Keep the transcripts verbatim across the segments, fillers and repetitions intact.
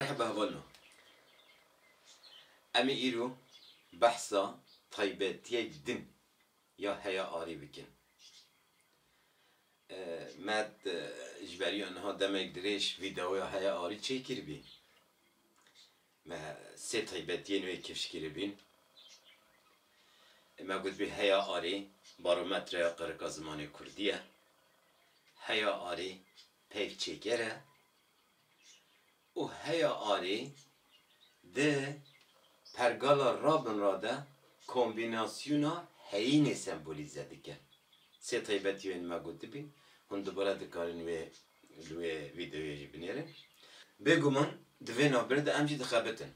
Merheba hevalno. Em ê îro behsa taybetiyek din ya heya arî bikin. E, me, e, ji beriya niha demek dirêj vîdeoya heya arî çêkiribî. Me sê taybetiyên wê kifş kiribîn. E, me gotbî heya arî barometreya qirika zimanê kurdî ye. Heya arî peyvçêker e. Û heya arê di pergala rabinra de kombînasyona heyînê sembolîze dike. Sê taybetiyên me gotibî, hûn dubare dikarin wê, li wê vîdeoyê jî binêrin. Bêguman di vê navberê de em jî dixebitin.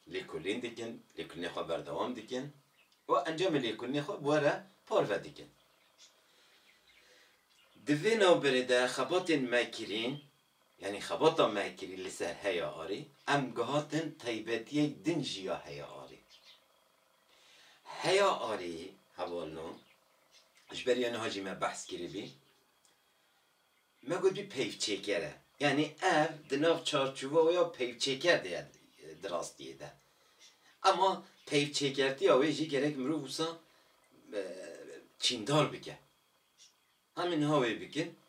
Lêkolîn dikin, lêkolînê xwe berdewam dikin û encamê lêkolînê xwe bi we re parve dikin. Di vê navberê de xebatên me kirîn, yanî xebata me kirî li ser heya arê, em gihatin taybetiyek din jî ya heya arê. Heya arê, hevalno, ji ber ya niha jî me behs kiribî, me gotbî peyvçêker e. Yanî ev di nav çarçoveya peyvçêker de ye di rastiyê de. Ema peyvçêkertiya wê jî gerek mirov wisa, e, çîndar bike. Em ê niha wê bikin.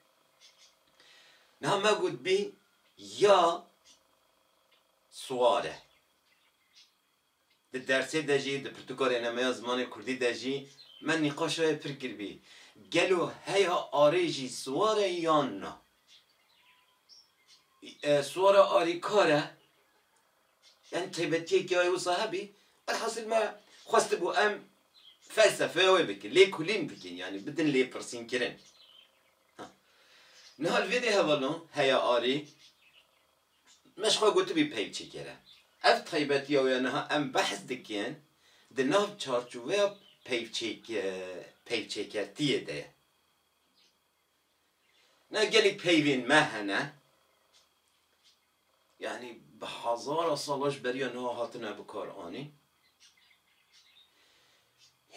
Niha me gotbî ya siwar e. Di dersê de jî, di pirtûka rênemeya zimanê kurdî de jî me nîqaşa wê pir kiribî. Gelo heya arê jî siwar e yan na? E, siwara arîkar e. Yanî taybetiyekî wisa hebî. Elhasil me xwestibû em felsefeya wê bikin, lêkolîn bikin, yanî bidin lêpirsînkirin. Ha. Niha li vê dê hevalno heya arî, me ji xwe gotibî peyvçêker e. Ev taybetiya wê ya niha em behs dikin, di nav çarçoveya peyvçêke-, peyvçêkertiyê de ye. Ne gelek peyvên me hene, yanî bi hezara sala ji beriya niha hatine bikaranîn.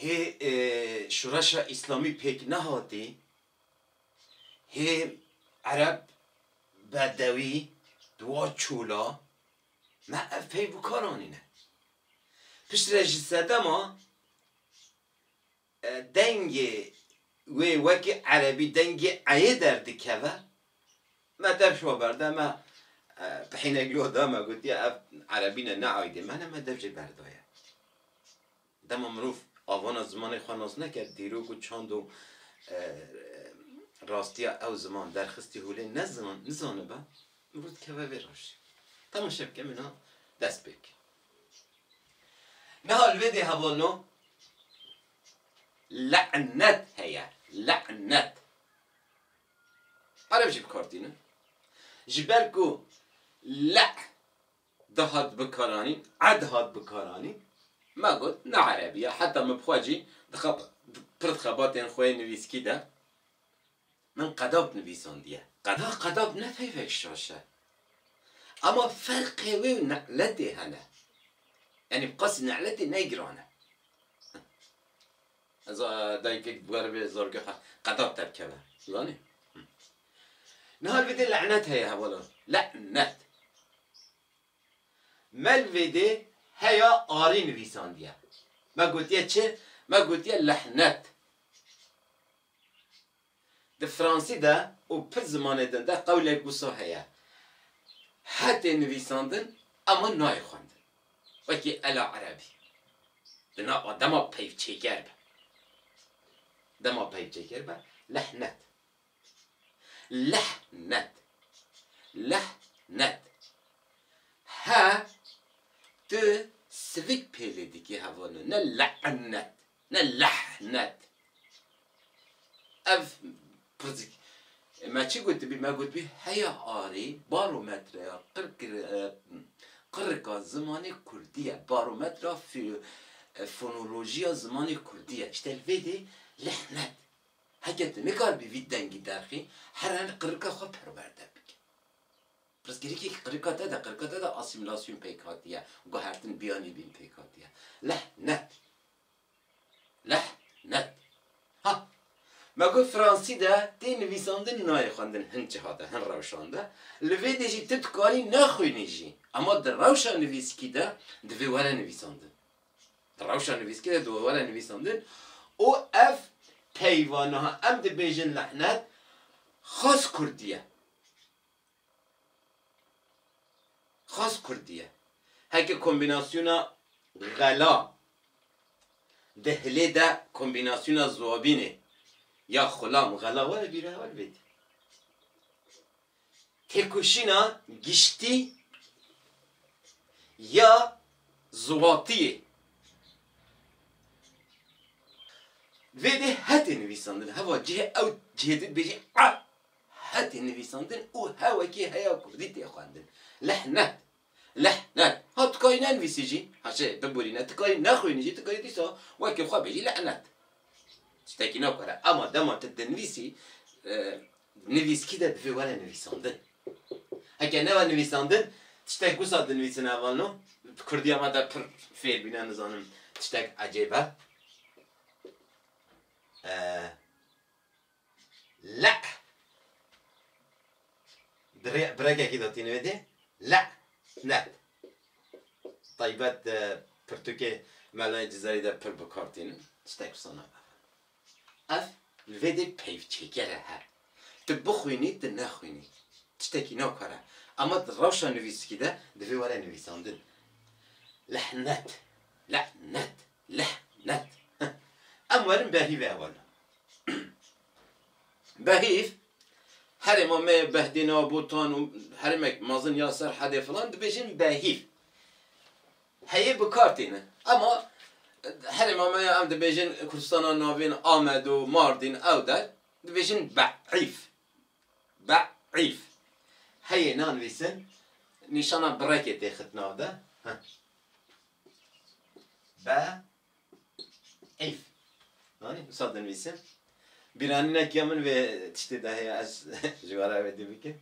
Hê, e, şoreşa îslamî pêk nehatî, hê ereb bedewî di wa çola me ev peyv bikaranîne. Piştre ji sedema e, dengê wê wekî erebî dengê eyê derdikeve, me dev ji we berde, me, e, pihînek li we da, me gotiye, ev erebî ne, ne aydê me ne, me dev jê berdaye. Dema mirov avana zimanê xwe nas neke, dîrok û çand û, e, rastiya ew ziman derxistî holê nezan-, nizanibe, mirov dikeve vê rewşê. Temaşe bike, em ê niha dest pê bikin. Niha li vê dê hevalno le'net heye. Le'net. Ereb jî bi kar tînin. Ji ber ku le' dihat bikaranîn, e dihat bikaranîn, me got ne erebî ye. Heta min bi xwe jî di xeb-, di pir di xebatên xwe yê nivîskî de min qedab nivîsandiye. Qeda qedab ne peyvek şaş e. Ama ferqê wê û ne'letê hene. Yanî bi qasî ne'letê ne giran e. Ez, e, dayikek bi we re bê zarokê xwe qedab derkeve. Zanî? Niha li vê dê le'net heye hevala. Le'net. Me li vê dê heya arî nivîsandiye. Me gotiye çi? Me gotiye lehnet. Di fransî de û pir zimanê din de qewlek wisa heye. He tê nivîsandin, ema nayê xwendin. Wekî ela erebî. Di nav dema peyvçêker be. Dema peyvçêker be, lehnet. Lehnet. Lehnet. He, tu sivik pêlê dikî hevalno. Ne le'net, ne lehnet. Ev pirsik. Me çi gotibî? Me gotibî heya arî barometreya qir-, qir-, e, qirika zimanê kurdî ye. Barometra fi-, e, fonolojiya zimanê kurdî ye. Îşte li vê dê lehnet. Heke tu nikaribî vî dengî derxî, here li qirika xwe perwerde bike. Pirsgirêkê qirika te de, qirika te de asîmîlasyon pêk hatiye, guhertin biyanî bîn pêk hatiye. Lehnet. Lehnet. Ha, me got fransî de tê nivîsandin nayê xwendin hin ciha de, hin rewşan de. Li vê dê jî tu dikarî nexwînî jî. Ama di rewşa nivîskî de divê were nivîsandin. Di rewşa nivîskî de divê were nivîsandin û ev peyva niha em dibêjin lehnet xas kurdî ye. Xas kurdî ye. Heke kombînasyona xela di hilê de kombînasyona ziwabînê ya xulam xela were bîra heval bêt. Têkoşîna giştî ya ziwatiyê. Vê dê hetê nivîsandin. Heva cihê ew cihê dibêjî a hetê nivîsandin û hewekî heya kurdî tê xwendin. Lehnet. Lehnet. Ha tu karî nenivîsî jî, ha şey, biborîne, tu karî nexwînî jî, tu karî dîsa wekî xwe bêjî lehnet. Tiştekî nakare. Ama dema tu dinivîsî, e, nivîskî de divê were nivîsandin. Heke nebe nivîsandin, tiştek wisa dinivîsin hevalno. Kurdiya me de pir fêr bîne, nizanim tiştek ecêb e. E, Le. Dire-, birekekî de tîne vê dê. Le. Net. Taybet, e, pirtûkê Melayê Cizerî de pir bi kar tînin. Tiştek wisa nabe. Ev li vê dê peyvçêker e he. Tu bixwînî, tu nexwînî. Tiştekî nakare. Ama di rewşa nivîskî de divê were nivîsandin. Lehnet. Lehnet. Lehnet. Em werin berhîvê hevalno. Behîv, herêma me yê Behdê, Nabotan û herêmek mezin ya Serhedê filan dibêjin Behîv. Heyê bi kar tîne. Ama herêma me ya em dibêjin Kurdistana Navîn, Amed û Mardîn ew der dibêjin Beîf. Beîf. Heyê nanivîsin, nîşana birekê tê xit nav de. Heh. Be Îf. Anî, wisa dinivîsim. Bîranînekiya min vê tiştê de heye, ez ji we re vê dî bikim.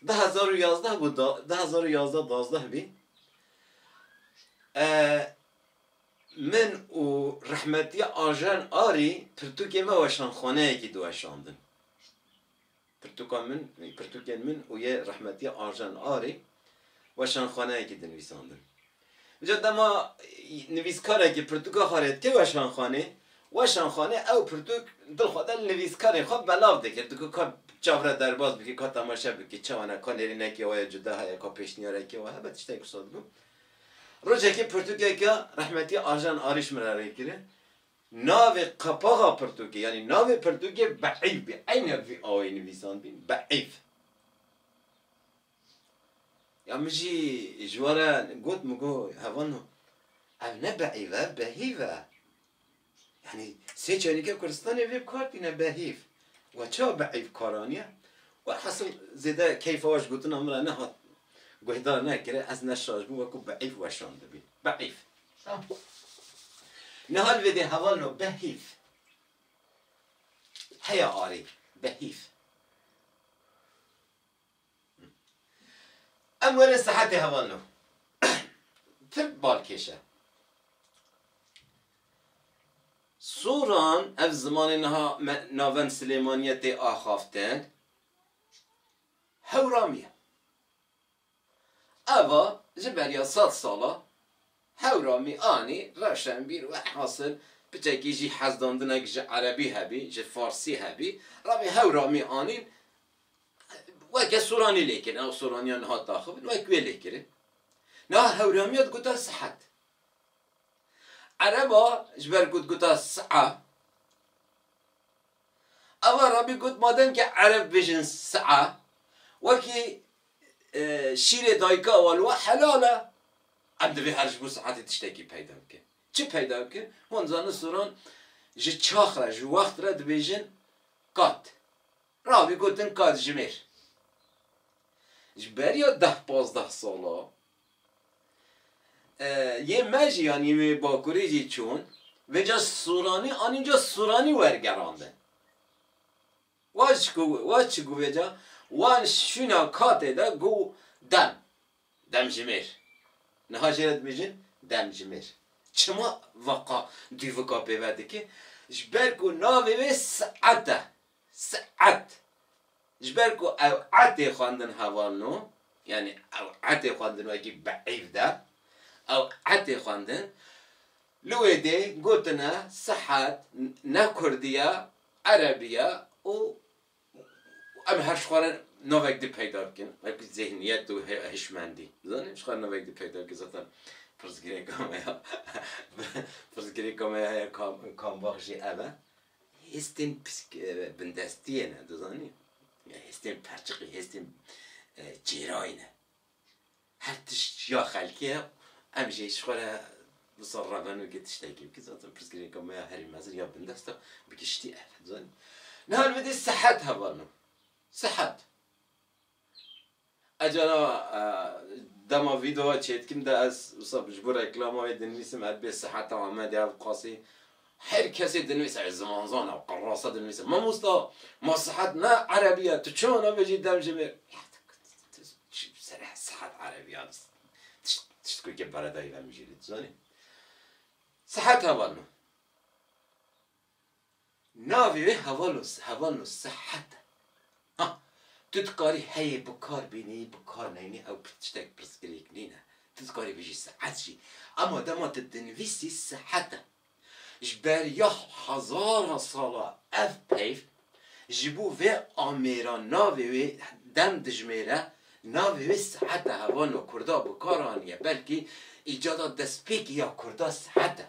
Du hezar û yazdeh bû, da-, du hezar û yazdeh duwazdeh bî. E, min û rehmetî Ajen Arî pirtûkê me weşanxaneyekî diweşandin. Pirtûka min, pirtûkên min û yê rehmetî Arjen Arî weşanxaneyekî dinivîsandin. Îca dema nivîskarekî pirtûka xwe rê dike weşanxanê, weşanxanê ew pirtûk dil xwe de li nivîskarê xwe belav dike. Digo ka çav re derbas bike, ka temaşe bike, çawa ne, ka nêrînekê we ye, cuda heye, ka pêşniyarekê we hebe, tiştek wisa dibû. Rojekê pirtûkeke rehmetî Arjen Arî ji min re rê kire. Navê qapaxa pirtûkê, yanî navê pirtûkê Beîf bî. Eynek vî awayî nivîsandbî. Beîf. Ya min jî ji we re got, min got, hevalno, ev ne Beîf e, ev Behîf e. Yanî sê çeyrîke Kurdistanê vê bi kar tîne, Behîf. We çawa Beîf kar aniye? Welhasil zêde keyfa we ji gotina min re nehat, guhdar nekire, ez ne şaş bûm, wekû Beîf weşandibî. Beîf. Tamam. Niha li vê dê hevalno Behîf. Heya arî. Behîf. Em werin sihetê hevalno. Pir balkêş e. Soran, ev zimanê niha me navend Silêmaniyê tê axaftin. Hewramî ye. Eva ji beriya sed sala Hewramî anî, rewşenbîr, welhasil piçekî jî hezdandinek ji erebî hebî, ji farsî hebî, rabî Hewramî anîn, weke soranî lê kirin, ew soraniya niha daxivin, wek wê lê kirin. Niha Hewramiya digota sihet. Ereba ji ber ku digota si'a, eva rabî got, madem ke ereb bêjin si'a, wekî, e, şîrê dayika wan wa helal e, em divê her ji bo si'etê tiştekî peyda bikin. Çi peyda bikin? Hûn zanin soran ji çax re, ji wext re dibêjin kat. Rabî gotin katjimêr. Ji beriya deh pazdeh sala, e, yê me jî, yanî yê wê bakurê jî çûn, vêca soranî, anînca soranî wergerandin. Wa ji ku, wa çi gu vêca, wan şûna katê de gu dem. Demjimêr. Niha jê re dibêjin demjimêr. Çima vaqa dûvika pê ve dike? Ji ber ku navê wê si'et e. Si'et. Ji ber ku ew etê xwendin hevalno, Yani ew etê xwendin wekî beîv de, ew etê xwendin. Li wê dê gotine sihet ne kurdî ye, erebî ye û em her ji xwe re navek di peyda bikin. Wekî zihniyet û he-, hişmendî. Zanî, ji xwe re navek di peyda bikin. Zaten pirsgirêka me ya, pirsgirêka me ya, ya kam-, kambax jî ev e. Hêstên psîk-, e, bindestiyê ne, dizanî? Ya hêstên perçiqî, hêstên, e, çêrayî ne. Her tişt ya xelkê ye, em jî ji xwe re wisa revenûkê tiştekî bikin. Zaten pirsgirêka me ya herî mezin ya bindest e, bi giştî ev e, dizanî? Niha li vê dê sihet hevalno. Sihet. Ecana, e, dema vîdeoya çêdikim de ez wisa ji bo reklama wê dinivîsim, ez bê siheta Amedê ev qasî her kesê dinivîse, ez zimanzan e, qirasa dinivîse. Mamosta, ma sihet ne erebî ye, tu çawa nabêjî dem ji mêr? Ya tu, tu, tu, tu, serê sihet erebî ye. Tişt, tişt ku ke beredayî ve mijîlî, tu zanî. Sihet hevalno. Navê wê hevalno, hevalno sihet e. Ha, tu dikarî heyê bi kar bînî, bi kar neynî, ew pir tiştek pirsgirêk nîne. Tu dikarî bijî sihet jî. Ema dema tu dinivîsî sihet e. Ji beriya hezara sala ev peyv, ji bo vê amêra navê wê dem dijmêre, navê wê sihet e, hevalno, kurda bi kar aniye. Belkî îcada destpêkî ya kurda sihet e.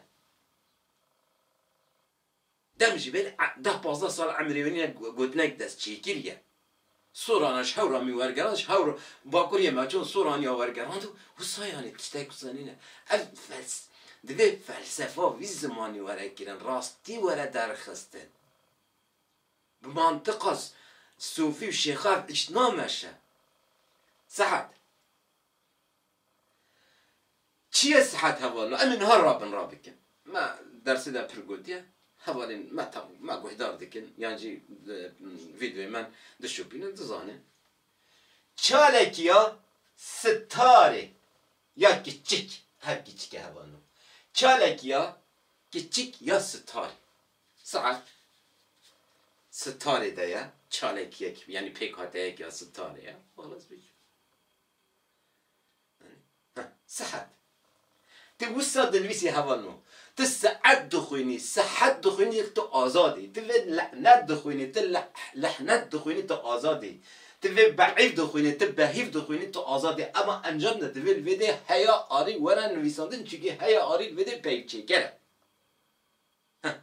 Dem jî bê e-, deh pazdeh sal emrê wê nîne go-, gotinek dest çêkiriye. Sorana ji hew re min wergerand, ji hew re bakuriyê me çûn Soraniya wergerand û wisa, yanî tiştek wisa nîne. Ev fels-, divê felsefa vî zimanî were kirin, rastî were derxistin. Bi mantiqa s-, sofî û şêxa ev tişt nameşe. Sihet. Çi ye sihet hevalno? Em ê niha rabin rabikin. Me dersê de pir gotiye. Hevalên me tam, me guhdar dikin. Yan jî, e, vîdeoyê me dişopînin, dizanin. Çalekî ya sitarê ya kiçik. Her kiçik e hevalno. Çalekî ya kiçik ya sitarê. Sihet sitarê de ye. Çalekiyek, yani pêkhateyek ya sitarê ye. Xelas bî. Heh, sihet. Tu wisa dinivîsî hevalno. Tu sihet dixwînî, sihet dixwînî, tu azad î. Tu vê lehnet dixwînî, tu leh-, lehnet dixwînî, tu azad î. Tu vê beîv dixwînî, tu behîv dixwînî, tu azad î. Ema encam de divê li vê dê heya arî were nivîsandin, çimkî heya arî li vê dê peyvçêker e. Heh.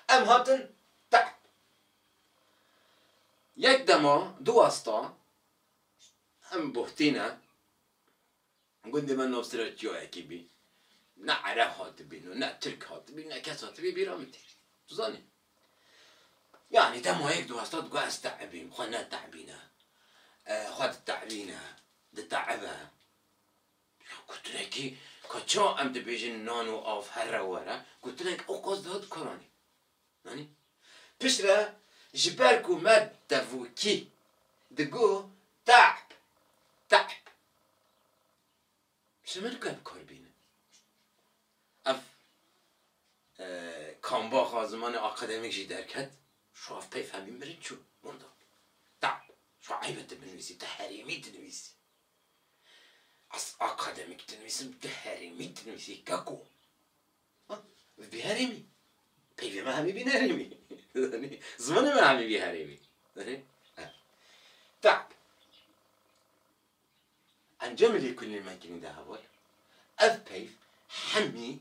Em hatin tehb. Yek dema, du wasta, em bohtî ne. Gundê me navsira çiyayekî bî. Ne ereb hatibî, ne tirk hatibî, ne kes hatibî bîra min tê. Tu zanî? Yanî dema yek du wasta digot ez te'ibîm, xwe netehbîne. E, xwe dite'bîne, dite'ibe. Ya gotinekî, ka çawa em dibêjin nan û av here were, gotinek ew qas daha dikaranî. Yanî, piştre ji ber ku me devûkî digo, tehb, tehb. Ji min ke bi kar bîne. Ev, e, kambaxa zimanê akademîk jî derket, şo ev peyv hemî mirin çû, winda. Tehb, şo eyb e tu binivîsî, tu herêmî dinivîsî. Ez akademîk dinivîsim, tu herêmî dinivîsî, keko. Ha, bî herêmî. Peyvê me hemî bîn herêmî. Zimanê me hemî bî herêmî. Ev. Tehb. Encamê lêkolînê me kirî de heval. Ev peyv hemî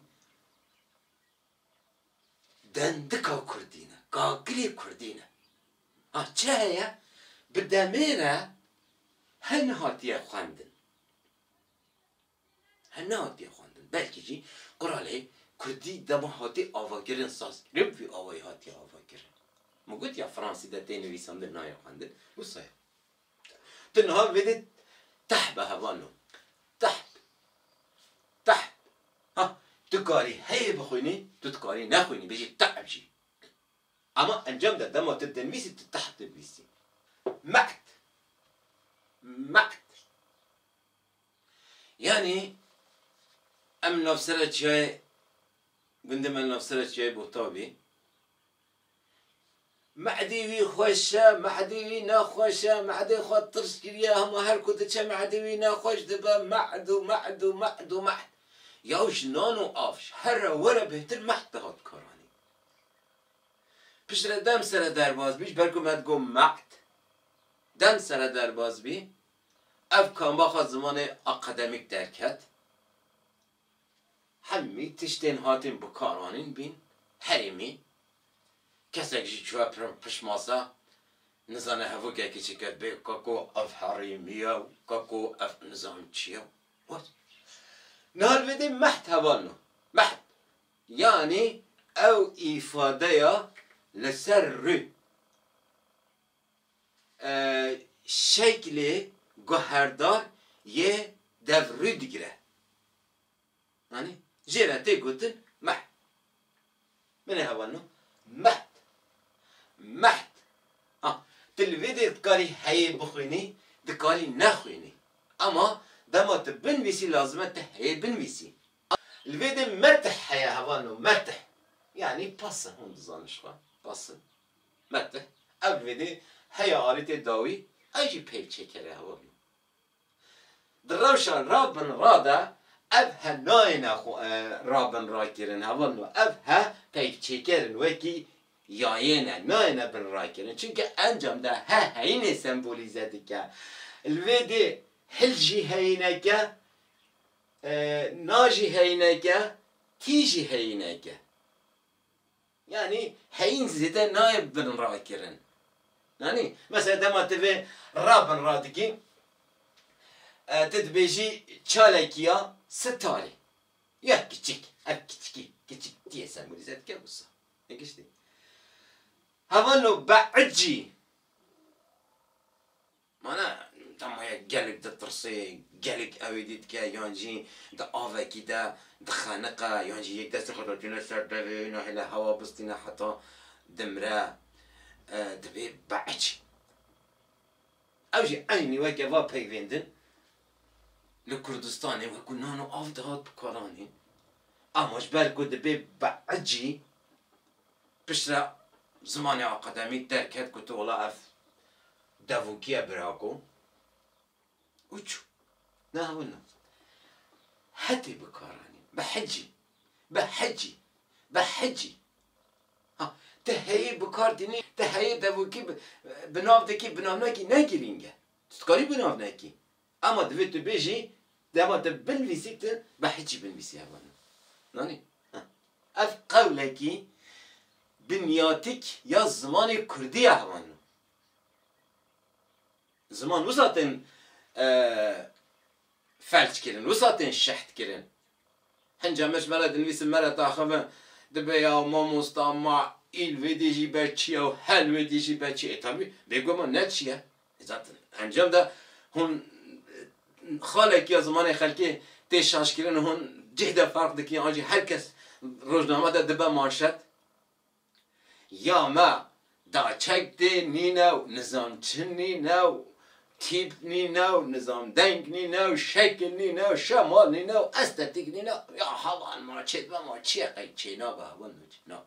dendika kurdî ne, kakilê kurdî ne. Ha, çi heye? Bi demê re he nehatiye xwendin. He nehatiye xwendin. Belkî jî quralê kurdî dema hatî avakirin, sazkirin, vî awayî hatiye avakirin. Min got ya Fransî de tê nivîsandin, nayê xwendin. Wisa ye. Tu niha vê dê tehb e hevalno. Tehb. Tehb. Ha, tu karî heyê bixwînî, tu dikarî nexwînî, bêjî tehb jî. Ama encam de dema tu dinivîsî, tu tehb dinivîsî. Me'd. Me'd. Yanî em navsera çiyayê, gundê me navsera çiyayê Bohta bî. Mehdî wî xweş e, mehdî wî nexweş e, mehdê xwe tirş kiriye, hema her ku diçe mehdî wî nexweş dibe, mehd û mehd û mehd û mehd. Ya ji nan û av, ji here were bêhtir mehd dihat karanîn. Piştre dem sere derbas bî, ji ber ku me digot mehd, dem sere derbas bî, ev kambaxa zimanê akademîk derket. Hemî tiştên hatin bikaranîn bîn herêmî. Kesek jî çûye pir pişmasa, nizane hevokekî çi ket bê, kako ev herêmî ye û kako ev nizam çi ye. Wes. Niha li vê dê mehd hevalno. Mehd. Yanî ew îfadeya li ser rû. E, şeklê guherdar yê devrû digire. Yanî jê re tê gotin mehd. Binê hevalno. Mehd. Mehd. Ha, tu li vê dê dikarî heyê bixwînî, dikarî nexwînî. Ama dema tu binivîsî lazim e tu heyê binivîsî. Li vê dê metih heye hevalno, metih. Yanî pase, hûn dizanin ji xwe. Pase. Metih. Ev li vê dê heya arîtê dawî, ev jî peyvçêker e hevalno. Di rewşa rabinra de ev he nayêne xwe, e, rabinrakirin, hevalno. Ev he peyvçêker in, wekî yayê ne, nayêne binrakirin. Çunke encam de he heyînê sembolîze dike. Li vê dê hil jî heyînek e, e, na jî heyînek e, tî jî heyînek e. Yanî heyîn zêde nayê binrakirin. Yanî mesela dema tu vê rabinra dikî, e, tu dibêjî çalekî ya sitarî. Ya kiçik, ev kiçikî, kiçik tiyê sembolîze dike wisa. Ne giştî. Hevalno be'icî. Mana, dema yek gelek ditirsê, gelek ew ê dî dike, yan jî di avekî de dixeniqe, yan jî yek destê xwe datîne ser devê, nahêle hewa bistîne heta dimre, e, dibê be'icî. Ew jî eynî weke va peyvêndin li Kurdistanê wekû nan û av dihat bikaranîn. Ama ji ber ku dibê be'icî, piştre zimanê akademîk derket ku tu wela ev devûkî ye birako. Û çû. Ne hewil ne. Hetê bikaranîn. Bi hecî. Bi hecî. Bi hecî. Ha, ti heyê bikar tînî, ti heyê devûkî bi, bi nav dikî, bi nav nekî, ne girîng e. Tu dikarî bi nav nekî. Ama divê tu bêjî, dema tu binivîsî, tu bi hecî binivîsî hevalno. Nanî? Ha. Ev qewlekî binyatik ya zimanê kurdî ye hevalno. Ziman wisa tên, e, felç kirin, wisa tên şeht kirin. Hinca me ji me re dinivîsin, me re taxivin, dibê ya mamosta ma îl vê dê jî be çi ye û hel vê dê jî be çi ye. E, tabî, bêguman ne çi ye. E, zaten encam de hûn xalekî ya zimanê xelkê tê şaşkirin, hûn cih de ferq dikin, an jî her kes rojname de dibe manşet. Ya me daçek tê nîne û nizam çi nîne û tîp nîne û nizam deng nîne û şekil nîne û şemal nîne û estetîk nîne. Ya heval ma çê dibe ma çi ye qey çê nabe heval ma çê nabe.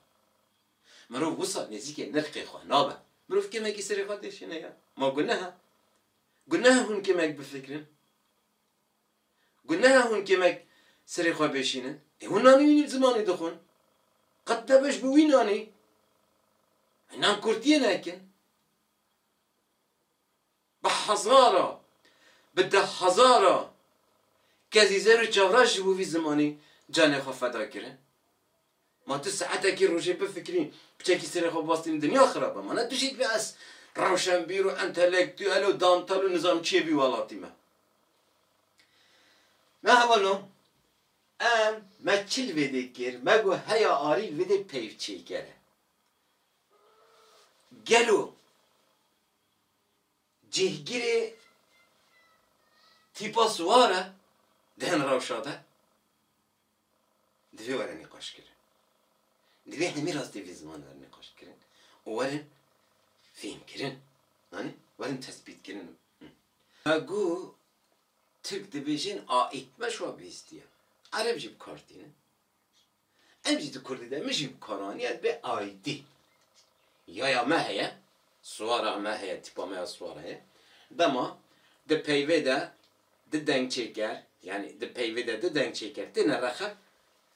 Mirov wisa nêzîkê nirxê xwe nabe. Mirov kêmekî serê xwe dêşîne ya. Ma guneh e. Guneh e hûn kêmek bifikirin. Guneh e hûn kêmek serê xwe bêşînin. Ê hûn nanî wî zimanî dixwin. Qet debeş bi wî nanî. Nan kurtiyê nekin. Bi hezara, bi deh hezara kezî zer û çavra ji bo vî zimanî canê xwe feda kirin. Ma tu saetekî rojê bifikirî, piçekî serê xwe bastînî, dinya xirab e. Ma ne tu jî dibê ez rewşenbîr û entelektûel û dantel û nizam çiyê vî welatî me. Me hevalno, em, me çi li vê dê kir, me got heya arî li vê dê peyv çêkere. Gelo cihgirê tîpa siwar e di hin rewşa de? Divê were nîqaş kirin. Divê hemî rastî vî ziman were nîqaş kirin û werin fîhm kirin. Yanî werin tespît kirin. Hı. Me got, Tirk dibêjin aît. Me ji wan bihîstiye. Ereb jî bi kar tînin. Em jî di kurdî de, min jî bi kar anî, ez bê aîtî. Yaya me heye, suwara me heye, tîpa me ya suwara heye. Dema di peyvê de di dengçêker, yanî di peyvê de di dengçêker têne rexe,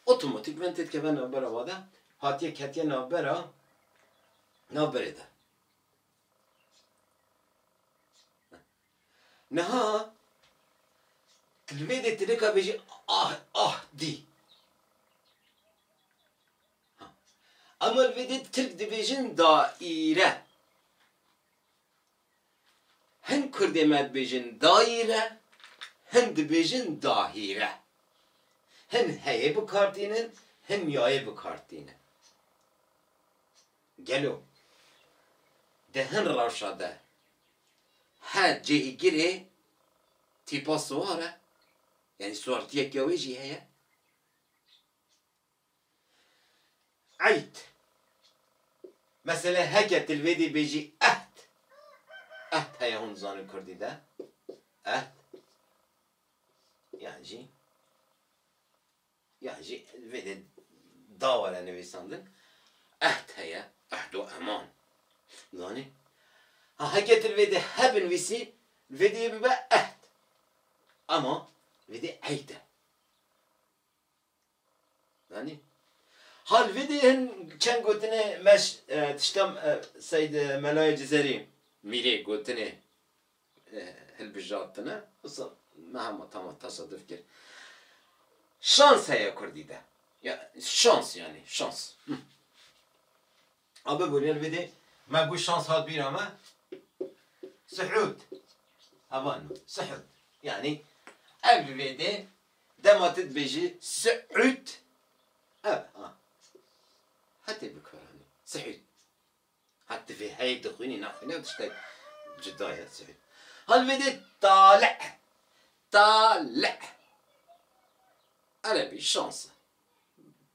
otomatîkmen tê dikeve navbera va de, hatiye ketiye navbera, navberê de. Niha tu li vê dê tu nika bêjî ah, ah dî. Ha. Ama li vê dê Tirk dibêjin daîre. Hin Kurdê me dibêjin dayîre, hin dibêjin dahîre. Hin heyê bi kar tînin, hin yayê bi kar tînin. Gelo di hin rewşa de he cihêgirê tîpa siwar e? Yanî siwartiyeke wê jî heye? Eyd. Mesele heke tu li vê dê bêjî ehd. Ehd heye hûn dizanin kurdî de. Ehd. Yan jî, yan jî li vê dê da were nivîsandin. Ehd heye. Ehd û eman. Zanî? Ha, heke tu li vê dê he binivîsî, li vê dê bibe ehd. Ama li vê dê eyd e. Zanî? Ha li vê dê hin çend gotinê meş, e, tişta, e, Seyd, e, Melayê Cizerî, Mîrê gotinê, e, hilbijartine. Wisa me hema tama tesaduf kir. Şans heye kurdî de. Ya, şans yanî, şans. Hı. A biborîne li vê dê me got şans hat bîra me. Suhûd. Hevan, suhûd. Yanî ev li vê dê dema tu dibêjî suhûd. Ev, ha. Hetê bikaranî. Suhûd. Ha tu vê heyê dixwînî, naxwînî, ev tiştek cuda ye, suhûd. Ha li vê dê talih. Talih. Erebî şans e.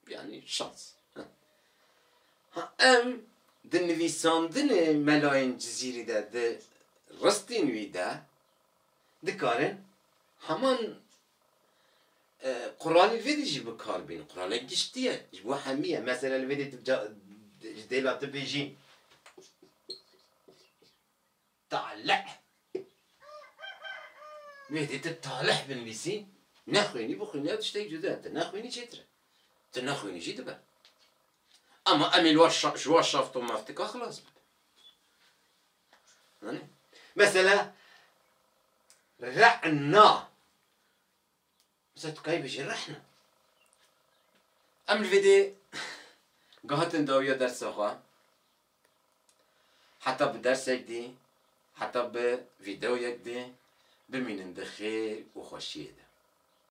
Yanî şans. Ha, em di nivîsandinê melayên Cizîrî de, di ristên wî de dikarin heman, e, quralî vê de jî bi kar bînin. Quralek giştî ye. Ji bo hemî ye. Mesela li vê dê tu ca-, ji dêla tu bêjî. Talih. Wê dê tu talih binivîsî, nexwînî, bixwînî, ev tiştek cuda ye. Tu nexwînî çêtir e. Tu nexwînî jî dibe. Ama em ê li wa şa-, ji wa şafto maftika xilas bibin. Zanî? Mesela, re'na. Mesela tu kayî bêjî rehna. Em li vê dê gihatin dawiya dersa xwe. Heta bi dersek dî, heta bi vîdeoyek dî, bimînin di xêr û xweşiyê de.